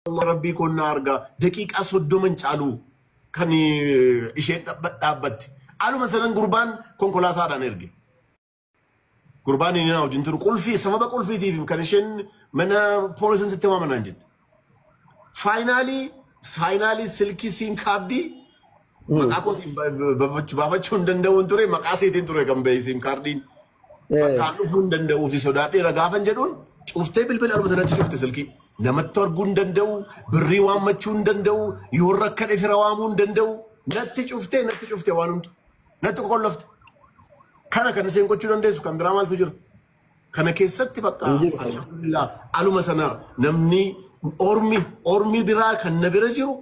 Allah, rabbii koo na argaa, daqiiqaa 30 hin caalu kan isheen dhaabbatte. Aluma sanan gurbaan konkolaataadhaan erge. Gurbaan inni na wajjin turu qulfii, sababa qulfiitiif kan isheen mana poolisiin sitti waamanaan jette. Finally silkii SIM card maqaa kootiin baafachuu hin danda'uun ture, maqaa seetiin ture kan bahe SIM cardiin. Bakkaan dhufuu hin danda'uu fi sodaadheera gaafan jedhuun cuftee bilbila aluma sanatti cufte silkii. Namatti arguu hin danda'u, birrii waammachuu hin danda'u, yoo rakkadhe fira waamuu hin danda'u. Natti cuftee waan hunda. Natti qoqollofte. Kana kan isheen gochuu dandeessu kan biraa maaltu jira? Kana keessatti bakka Hin jiru. Alhamdulillah, aluma sana namni ormi biraa kan na bira jiru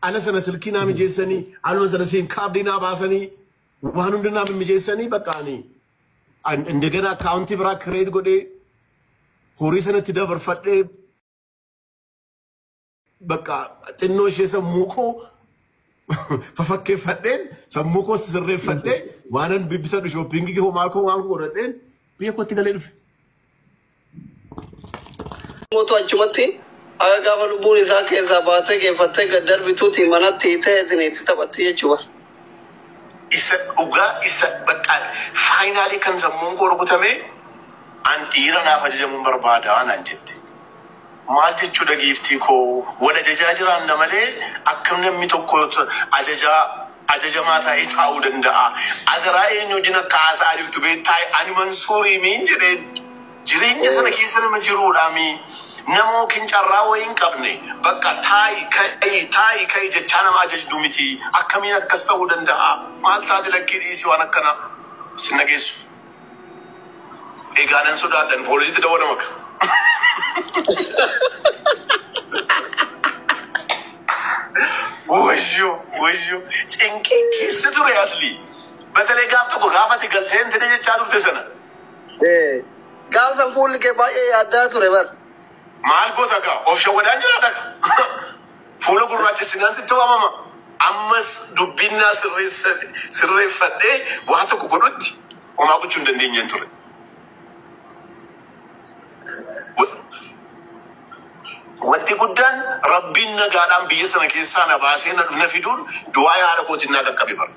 ala sana silkii naa mijeessanii, aluma sana SIM card naa baasanii, waan hunda naa mijeessanii, bakka ani እንደገና account biraa create godhee horii sanatti dabarfadhee, bakka xinnoo ishee sammuu koo fafakkeeffadheen, sammuu koo sirreeffadhee, waanan bibbitadhu shopping homaa koo waan godhadheen biyya kootti galee dhufe. Mootu achumatti akka gaafa lubbuun isaa keessaa baatee geeffattee gad darbituuti manatti hiitee isin itti taphatti jechuudha. Isa dhugaa, isa bakka finally kan sammuun koo rukutame, an dhiira naaf ajajamuun barbaada naan jette. Maal jechuudha giiftii koo, wal ajajaa jiraanna malee akkam namni tokko ajajaa ajajamaa ta'ee taa'uu danda'a? Adaraa eenyu wajjin akka haasa'aa jirtu beektaa, ani Mansuurii miin jedheen, jireenya sana keessa nama jiruudhaami. Nama yookiin carraa wayii hin qabne bakka taayi ka'i, taayi ka'i jechaa nama ajajdu miti. Akkamiin akkas ta'uu danda'a? Maal taate? Lakkii, dhiisii, waan akkana sin dhageessu. Egaa nan sodaadhan, poolisiitti dawwalama akka. Wayyo wayyo, cinqii keessa ture asli. በተለይ gaaf tokko gaafati galteen tine jechaa turte sana. Gaaf san fuulli kee baay'ee yaaddaa ture bar. Maal goota gaa, of shawwadaan jira dhaga. Fuula gurraachessinaan sitti waamama. Ammas dubbinnaa sirreeffadhee waa tokko godhutti homaa gochuu hin dandeenyeen ture. Wanti guddaan rabbiin nagaadhaan biyya sana keessaa na baasee na dhufna fiduun du'aa haadha kootiin naa qaqqabe bara.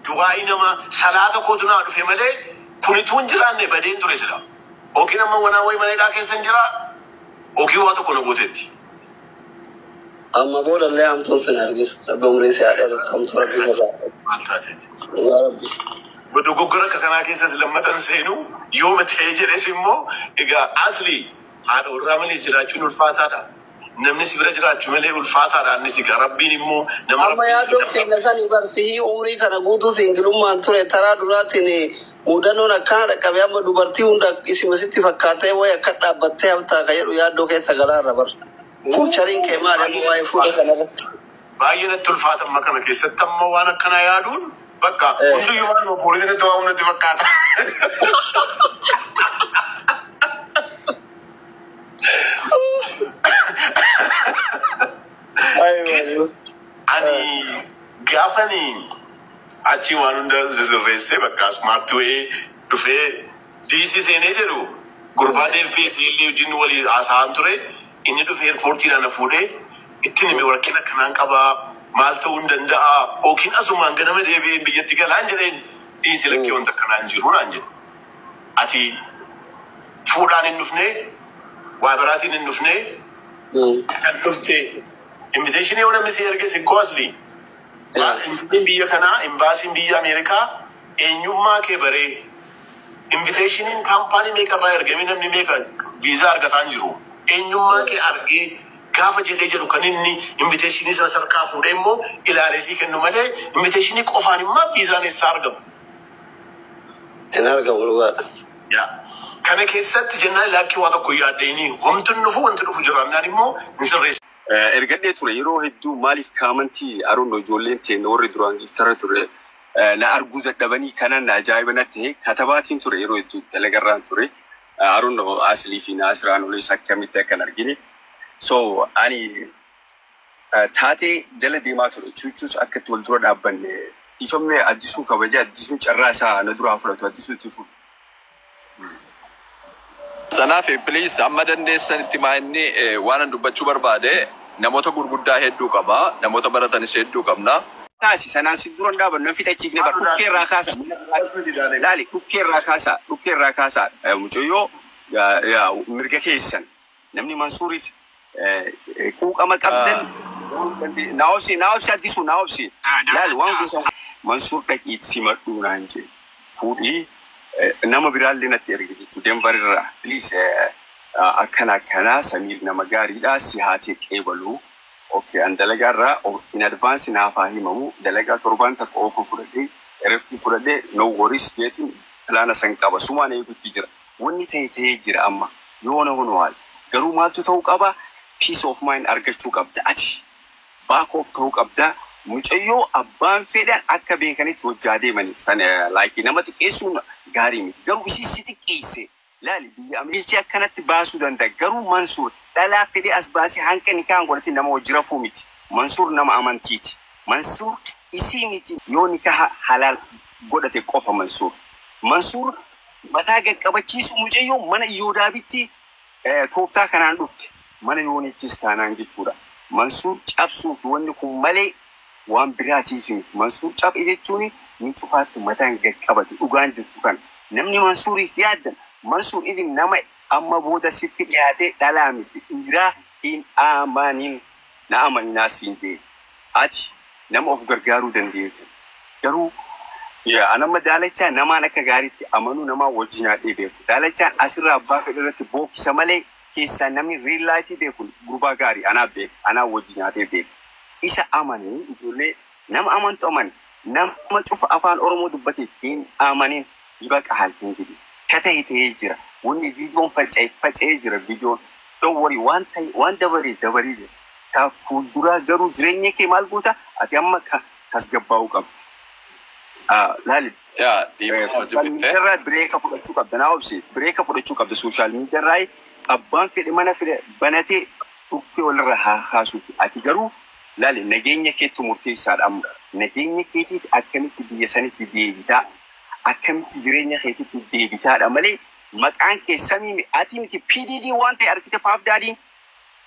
Du'aayi nama salaata kootu naa dhufe malee kunituu hin jiraanne badeen ture sila. Yookiin amma wanaa wayi mana hidhaa keessa hin jiraa, yookiin waa tokko na gooteetti. Amma boodallee hamtuun sin argitu. Rabbi umrii si haa dheeratu, hamtuu rabbi sirraa. Maal taateeti? Yaa Rabbi. Dogoggora akka kanaa keessas lammatan seenuu yooma ta'ee jedhes immoo, egaa asli haadha warraa malee jiraachuun ulfaataadha. Namni si bira jiraachuu malee ulfaataadha. Innis egaa rabbiin immoo nama Amma rabbiin yaaddoon keenya sanii barsihii umrii kana guutuu singleummaan ture, taraa duraatiin mudannoon akkana dhaqqabe, amma dubartii hunda isima sitti fakkaatee wayi akka dhaabbattee haftaa ka jedhu yaaddoo keessa galaarra bar. Futureiin kee maali amma waa'ee fuudha kanarratti? Baay'ee natti ulfaata amma kana keessatti, amma waan akkanaa yaaduun bakka hunduyyuu waan poolisiin itti waamu natti fakkaata. Ani gaafani achi waan hunda sisirreessee bakka smart wayii dhufee DC seenee jedhu, gurbaa deebii illee wajjin walii haasa'an ture, inni dhufee airportiidhaan na fuudhee ittiin hime, rakkina akkanaan qabaa, maal ta'uu hin danda'a, yookiin asumaan ganama deebi'ee biyyatti galaan jedheen. Dhiisi, lakkii, wanta akkanaan jiru naan jedhe. Ati fuudhaan hin dhufne, waa biraatiin hin dhufne, kan dhufte invitation yoo namni si erge si koosli. Invitation biyya kanaa, embassyn biyya Ameerikaa eenyummaa kee baree, invitationiin company meeqarraa ergamee namni meeqa viizaa argataa hin jiru. Eenyummaa kee argee gaafa jedhee jedhu kan inni invitation sana sarkaa fuudhee immoo ilaalee sii kennu malee, invitation qofaan immoo viizaan eessaa argamu? Hin argamu, dhugaadha. Yaa. Kana keessatti jennaan, laakkii, waa tokko yaaddeeni homtu hin dhufu, wanti dhufu jiraannaan immoo hin sirreessu. Ergadhee ture yeroo hedduu, maaliif comment aroon ijoolleen teenya warri duraan giftara ture na arguu dadhabanii kanan na ajaa'iba na ta'e katabaatiin ture, yeroo hedduu dalagarraan ture. Aroon Aslii fi Naasiraan olis akkamitti akkan argine. So ani taatee jala deemaa ture chuuchuus akka itti wal dura dhaabbanne ifamne. Addisuu kabaja, Addisuun carraa isaa na duraa fudhatu, Addisuu itti fufi. Sanaaf please, amma dandeessanitti maa inni waan an dubbachuu barbaade Namoota gurguddaa hedduu qaba. Namoota baratanis hedduu qabna. Kaasi sanaan si duran dhaabannu nan fixachiifne bar dhukkee irraa kaasa. Laali, dhukkee irraa kaasa, dhukkee irraa kaasa. Mucayyoo, mirga keessan namni Mansuuriif quuqama qabdan naa obsi, naa obsi, Addisu, naa obsi. Laali, waan gootan Mansuur dhaqiit simadhuu naan jee fuudhii nama biraallee natti erge jechuu Denver irraa. Please, akkana akkanaa, Samiir nama gaariidha, si haatee qeebaluu. Okay, an dalagaa irraa in advance naaf haa himamu. Dalagaa torbaan takka oofu fudhadhee, ereftii fudhadhee, no worries jeetiin plan san qaba. Sumaan eegutti jira. Wanni ta'e ta'ee jira amma. Yoona hono haal. Garuu maaltu ta'uu qaba? Peace of mind argachuu qabda ati. Back off ta'uu qabda. Mucayyoo abbaan fedhan akka beekanitti hojjaa deemani. San like nama xiqqeessuun gaarii miti. Garuu isii si xiqqeesse. Laali, biyya Ameerikaa akkanatti baasuu danda'a. Garuu Mansuur dhalaa fedhee as baasee hanqa nikaan godhate nama hojii rafuu miti. Mansuur nama amantiiti. Mansuur isii miti, yoo nikaha halaal godhate qofa Mansuur. Mansuur mataa qaqqabachiisu mucayyoo mana Iyyoodaabittii tooftaa kanaan dhufte. Mana yoonittis taanaan jechuudha. Mansuur cabsuuf wanni kun malee waan biraatiif miti. Mansuur caphe jechuun ni cufaatti mataan qaqqabate, dhugaan jirtu kana. Namni Mansuuriif yaaddan, Mansuur ifin nama amma booda sitti dhiyaatee dhalaa miti. Dhiiraa hin amanin, na amaninaa siin jee. Ati nama of gargaaruu dandeetu. Garuu anamma Daalachaa namaan akka gaariitti amanuu namaa wajjin nyaadhee beeku. Daalachaan asirraa abbaa fedhe irratti bookkisa malee keessaa namni real life beeku gurbaa gaarii anaa beeku, anaa wajjin nyaatee beeku. Isa amanii, ijoollee nama amantu amani, nama cufa afaan Oromoo dubbate hin amanin. Baqa halkan gidi. Ka ta'e ta'ee jira. Wanni viidiyoon faca'e faca'ee jira viidiyoon. Don't worry, waan ta'e waan dabaree dabaree jira. Ta fuulduraa garuu jireenya kee maal goota, ati amma tasgabbaa'uu qabda. Laali. Yaa, dhiifama hojii Social fittee. media irraa break fudhachuu qabda. Naa obsi, break fudhachuu qabda. Social media irraa abbaan fedhe mana fedhe banatee dhukkee walirra haa kaasuuti. Ati garuu laali, nageenya keettu murteessaadha amma. Nageenya keetiif akkamitti biyya sanitti deebitaa, akkamitti jireenya keetitti deebitaadha malee maqaan kee samii ati miti. PDD waan ta'e argite, Puff Daddyn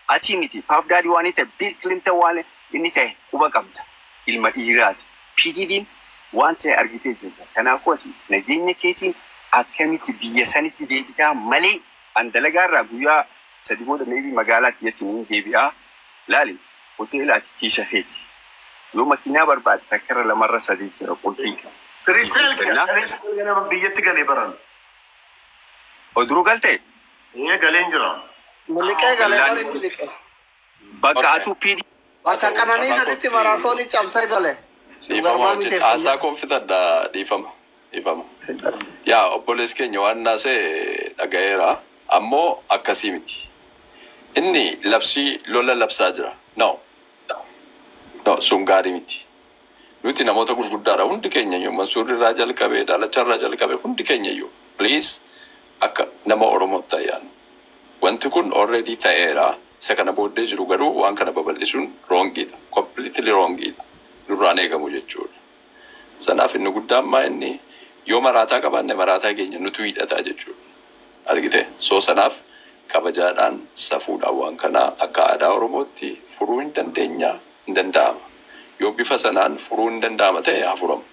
ati miti. Puff Daddy waan inni ta'e, Bill Clinton waan inni ta'e quba qabda. Ilma dhiiraati. PDD'n waan ta'e argitee jirta. Kanaafuu ati nageenya keetiin akkamitti biyya sanitti deebitaa malee an dalagaarraa guyyaa 3 booda maybe magaalaa tiyyatti ni deebi'aa. Laali, hoteela ati kiisha keeti. Yoo makiinaa barbaade takkarra lamarra sadii jira qulfii. Kiristaal Kennaa. Ganama biyyatti galee baran. Oduruu galtee? Ee, galeen jira. Miliqee galee bari, miliqee. Bakka Okay. atuu PD Bakka qananii saditti maraatoonii cabsee gale. Dhiifama Garmaa hojii miti. haasaa koon fixadha, dhiifama. Dhiifama. Yaa, obboleessi keenya waan naasee dhaga'eera. Ammoo akkasii miti. Inni labsii lola labsaa jira. No. No, sun gaarii miti. Nuti namoota gurguddaadha hundi keenya iyyuu, Mansuurri irraa jalqabee, Daalacha irraa jalqabee, hundi keenya iyyuu. Please, akka nama Oromootti ayyaanu. Wanti kun already ta'eera. Isa kana booddee jiru garuu waan kana babal'isuun wrongiidha. Completely wrongiidha. Nurraan eegamu jechuudha. Sanaaf inni guddaan maa inni yoo maraataa qabaanne maraataa keenya nutu hidhataa jechuudha. Argite? So sanaaf kabajaadhaan, safuudhaan waan kana akka aadaa Oromootti furuu hin dandeenya, hin danda'ama. Yoo bifa sanaan furuu hin danda'ama ta'e haa furamu.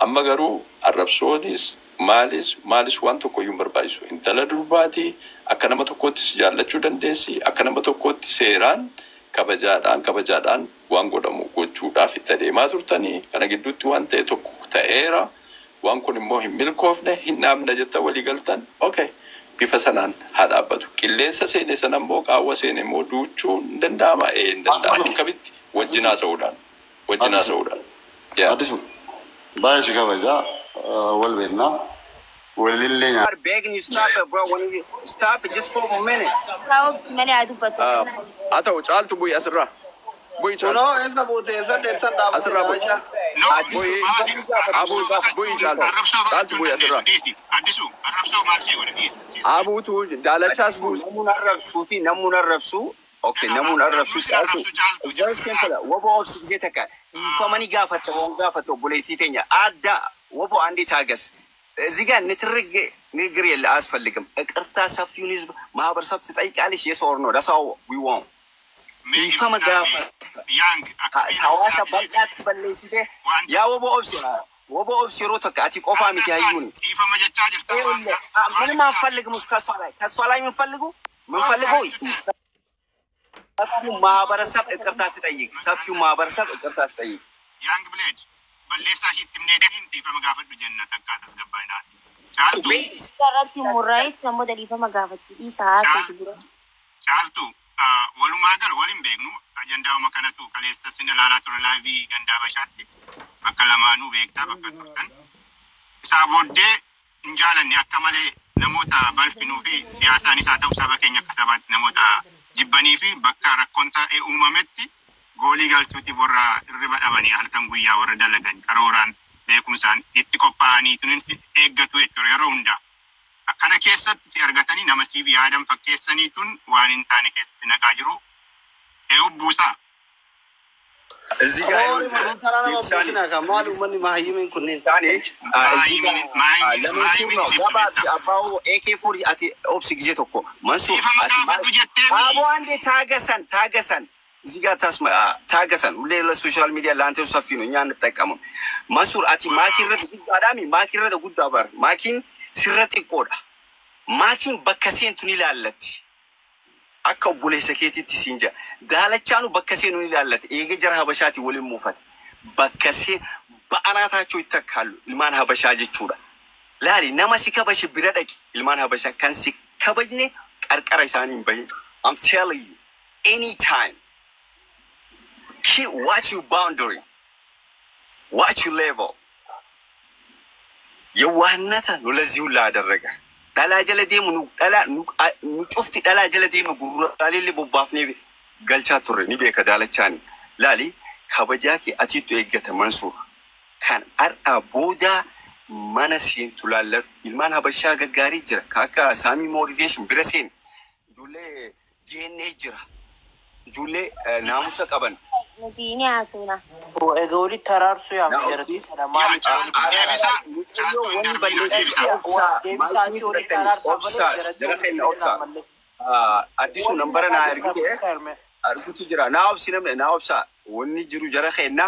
Amma garuu arrabsoonis maalis maalis waan tokko iyyuu hin barbaachisu. Intala durbaatii akka nama tokkoottis jaallachuu dandeessi, akka nama tokkootti seeraan kabajaadhaan kabajaadhaan waan godhamu gochuudhaaf itti adeemaa turtanii kana gidduutti waan ta'e tokko ta'eera. Waan kun immoo hin milkoofne, hin dhaabna jetta walii galtan, okay. Bifa sanaan haa dhaabbatu. Qilleensa seene sana immoo, qaawwa seene immoo duuchuu hin danda'ama. Ee, hin danda'ama. Akkamitti? Wajjin haasa'uudhaan. Wajjin Addisu. haasa'uudhaan. Yaa. Addisu, baay'ee si kabajaa, wal beeknaa walillee nyaa. Begging you, stop it, bro. When you stop it just for a minute. Raawwatu malee haa dubbatu. Haa ta'u, Caaltu, bu'i asirraa. Bu'i, Caaltu. Kunoo eessa buute, eessa deemsan dhaabate Asirraa bu'i. Daalacha. Addisu, Bu'i. dhiifama gaafatu. Abuu, bu'i Caaltu. Caaltu, bu'i asirraa. Abuutu Daalachaas buuse. Namuun arrabsuuti, namuun arrabsu. Okay, namuun arrabsu, Caaltu. Very simple. Wabo obsi gisee takka dhiifama ni gaafatta, waan gaafatu obboleettii teenya adda ወቦ አንዴ ታገስ። እዚህ ጋር ንትርግ ንግግር የለ አያስፈልግም። ይቅርታ ሰፊውን ህዝብ ማህበረሰብ ትጠይቃለሽ። Yes or no, that's all we want. Mee Dhiifama ibsi dhaabi. gaafata. Yaang akkamiin ibsi Hawaasa dhaabi bal'aatti balleessite. Waan Yaa wobo obsi, wobo obsi, yeroo tokko ati qofaa miti hayyuuni. Dhiifama jechaa jirta waan ይኸውልህ ምንም አንፈልግም። ከእሷ ላይ ከእሷ ላይ የምንፈልገው የምንፈልገው ሰፊው ማህበረሰብ ይቅርታ ትጠይቅ። ሰፊው ማህበረሰብ ይቅርታ ትጠይቅ። Yaang bileed balleessaa ishiitti himneetiin dhiifama gaafadhu jenna takkaa tasgabbaa'inaati. Caaltuu Irratti murraa'eet sammuu dhiifama gaafatti dhiisa haasa'u dura. Caaltuu, walumaa gala wal hin beeknu, ajandaa'uma kanatu kaleessa sin ilaalaa ture live gandaa bashaatti bakka lamaanuu beektaa bakka turtan. Isaa booddee hin jaalanne akka malee namoota balfinuu fi siyaasaanis haa ta'u saba keenya akka sabaatti namoota jibbanii fi bakka rakkoon ta'e uumametti goolii galchuutiif warra hirriba dhabanii halkan guyyaa warra dalagan karooraan beekumsaan itti qophaa'anii tunin eeggatu jechuudha yeroo hundaa. Kana keessatti si argatanii nama siif yaadan fakkeessanii tun waan hin taane keessa si naqaa jiru. Eewu buusaa. እዚህ ጋር Hoori mataa nama ibsaani buusinaa kan maal uummanni mahayyimiin kunneen. ibsaani እዚህ ጋር Maayimiin ለመንሱር ነው ibsu gabaabsi beektaa. አባው ኤኬ ፎር ati obsi ጊዜ tokko መንሱር Dhiifama ati gaafadhu jettee አቦ አንዴ ታገሰን ታገሰን እዚህ ጋር ታስማ ታገሰን። ሁሌ ለሶሻል ሚዲያ ለአንተ ሰፊ ነው፣ እኛ አንጠቀምም። መንሱር ati maakii irratti guddaadhaami maakii irratti guddaa bar maakiin sirra xiqqoodha. Maakiin bakka seentu ni ilaallatti. Akka obboleessa keetiitti siin jira. Daalachaanu bakka seenu ni ilaallatti. Eega jara Habashaati waliin muufate. Bakka seen ba'anaataachoo itti akkaallu ilmaan Habashaa jechuudha. Laali nama si kabaje bira dhaqi ilmaan Habashaa kan si kabajne qarqara isaanii hin bahin. I'm telling you, anytime keep watch your boundary, watch your level. የዋህነተ ነው ለዚህ ሁላ አደረገ። Dhalaa jala deemu nu dhalaa nu nu cufti dhalaa jala deemu gurraalee bobbaafnee galchaa turre ni beeka daalachaani. Laali kabajaa kee atiittu eeggata Mansuur. Kan har'aa booda mana seentu laalladhu. Ilmaan Habashaa gaggaarii jira. Ka akka Saamii Motivation bira seen. Ijoollee DNA jira. Ijoollee naamusa qaban. Nuti ni haasofna. Egaa walitti araarsuu yaamne jarattii kana Yaa maaliif Caaltuu walitti deebisaa. Mucayyoo Caaltuu hin wanni darbiin balleessite deebisaa. obsaa Deebisaa maayikii achi walitti fudhatanii araarsaa malee obsaa jarattii jara walitti keenya fedhan obsaa. malee. Addisu Waliin nambara naa naqaa jirta ergite furtaa hirmee. argutu jira. Naa obsi namni naa obsaa wanni jiru jara keenya.